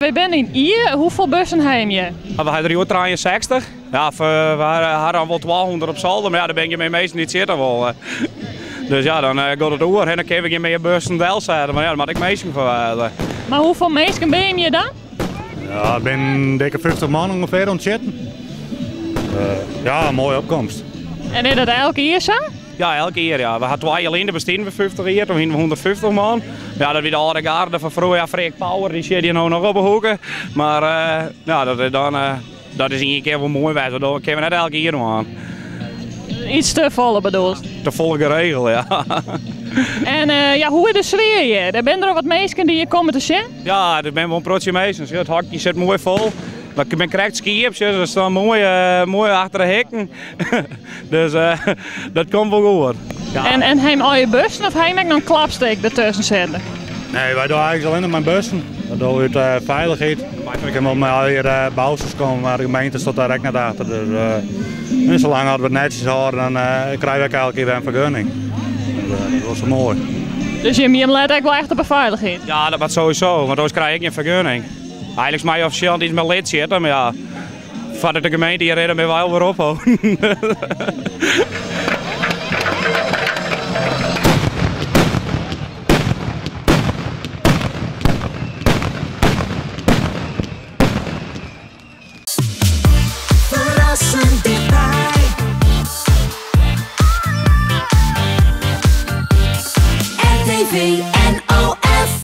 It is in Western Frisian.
Wy binne yn Ie. Hoefolle bussen ha jim hjir? We ha der hjoed 63. Ja, we ha dan wol 200 op solder, mar ja, der binne gjin mear minsken dy't sitte wolle. Dus ja, dan giet it oer en dan kinne we gjin mear bussen delsette, want ja, der moat ek minsken foar wêze. Mar hoefolle minsken binne jim hjir dan? Ja, it binne in dikke 50 man ûngefear oan it sitten. Ja, in moaie opkomst. En is dat elk jier sa? Ja, elk jier ja. We ha twa jier lyn, bestienen we 50 jier, toen hienen we 150 man. Ja, dat wie de âlde garde fan froeger. Ja, Freek Power, dy sit hjir no noch op 'e hoeke. Mar ja, dat is dan, dat is ien kear wol moai west, want dat kinne we net elk jier dwaan. Iets te folle bedoelst? Te folle geregel, ja. En ja, hoe is de sfear hjir? Der binne der al wat minsken dy't hjir komme te sjen? Ja, der binne wol in protsje minsken. It hokje sit moai fol. Ik bin krekt skiep, se stean moai, moai achter de hikken. Dus dat komt wol goed. En, en ha jim eigen bussen of ha jim ek noch in klapstik dertusken sitten? Nee, wy dogge eigentlik allinnich mei bussen. Dat dogge we út uh, feilichheid. We kinne wol mei allegear uh, bousters komme, mar de gemeente stiet dêr ek net achter. Dus uh, salang as we it netsjes hâlde, dan krije we ek elke kear wer in fergunning. Dus, dat is wol sa moai. Dus jim, jim lette ek wol echt op de feilichheid? Ja, dat moat sowieso, want oars krije ik gjin fergunning. Eigentlik mei je offisjeel net mei lid sitte, mar ja, foardat de gemeente hjir rinne, binne wy alwer opholden.